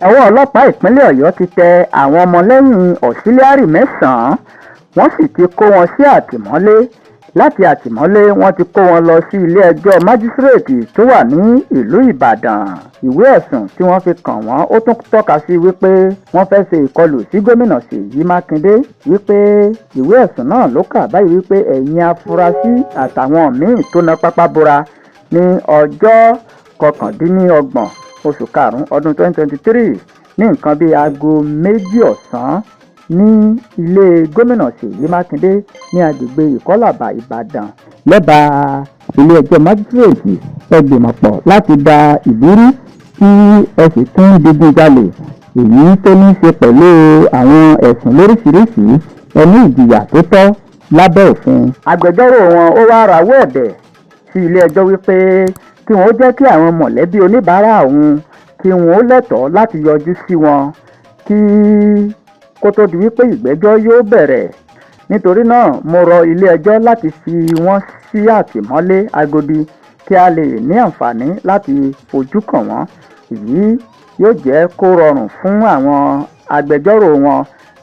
Ọwọ́ ọlọ́pàá ìpínlẹ̀ Ọ̀yọ́ ti tẹ àwọn ọmọlẹ́yìn Auxilliary mẹ́sàn-án, wọ́n sì ti kó wọn sí àtìmọ́lé. Láti àtìmọ́lé, wọ́n ti kó wọn lọ sí ilé-ẹjọ́ májísrèètì tó wà ní ìlú Ìbàdàn. Ìwé ẹ̀sùn tí wọ́n fi kàn wọ́n, ó tún tọ́ka sí wípé wọ́n fẹ́ ṣe ìkọlù sí Gómìnà Ṣèyí Mákindé, wípé ìwé ẹ̀sùn náà ló kà báyìí wípé ẹ̀yin afurasí àtàwọn míín tó na pápá bora ní ọjọ́ 29 oṣù karùn-ún ọdún 2023 ní nǹkan bíi aago 2 ọ̀sán ní ilé Gómìnà Ṣèyí Mákindé ní agbègbè Ìkọ́làbà, Ìbàdàn, lẹ́bàá ilé-ẹjọ́ májísrèètì, ẹ gbìmọ̀pọ̀ láti da ìlú rú kí ẹ sì tún digun jalè, èyí tó ní í ṣe pẹ̀lú àwọn ẹ̀sùn lóríṣìíríṣìí. Ẹ ní ìjìyà tó tọ́ lábẹ́ òfin. Agbẹjọ́rò wọn ó wáá rawọ́ ẹ̀bẹ̀ sí ilé-ẹjọ́ wípé kí wọ́n jẹ́ kí àwọn mọ̀lẹ́bí oníbàárà òun, kí wọ́n ó lẹ́tọ̀ọ́ láti yọjú sí wọn kí kó tó di wípé ìgbẹ́jọ́ yóò bẹ̀rẹ̀. Nítorí náà, mo rọ ilé-ẹjọ́ láti fi wọ́n sí àtìmọ́lé Agodi kí a lè ní àǹfààní láti fojú kàn wọ́n. Èyí yóò jẹ́ kó rọrùn fún àwọn agbẹjọ́rò wọn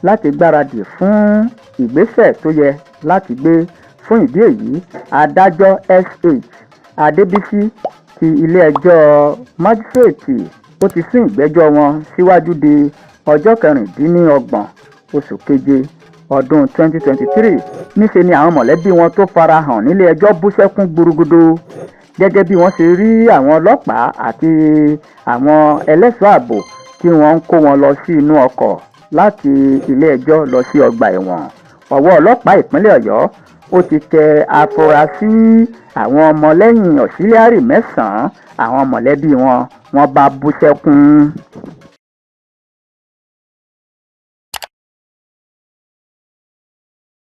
láti gbáradì fún ìgbésẹ̀ tó yẹ láti gbé. Fún ìdí èyí, Adájọ́ Sh Adébísí ti ilé-ẹjọ́ májísrèètì ó ti sún ìgbẹ́jọ́ wọn síwájú di ọjọ́ 26 oṣù keje ọdún 2023. Níṣẹ́ ni àwọn mọ̀lẹ́bí wọn tó fara hàn nílé-ẹjọ́ bú sẹ́kún gbúrúgbúdú gẹ́gẹ́ bí wọ́n ṣe rí àwọn ọlọ́pàá àti àwọn ẹlẹ́ṣọ́ ààbò tí wọ́n ń kó wọn lọ sí inú ọkọ̀ láti ilé-ẹjọ́ lọ sí ọgbà ẹ̀wọ̀n. Ọwọ́ ọlọ́pàá ìpínlẹ̀ Ọ̀yọ́ ó ti tẹ afurasí àwọn ọmọlẹ́yìn Auxilliary mẹ́sàn-án. Àwọn mọ̀lẹ́bí wọn, wọ́n bá bú sẹ́kún.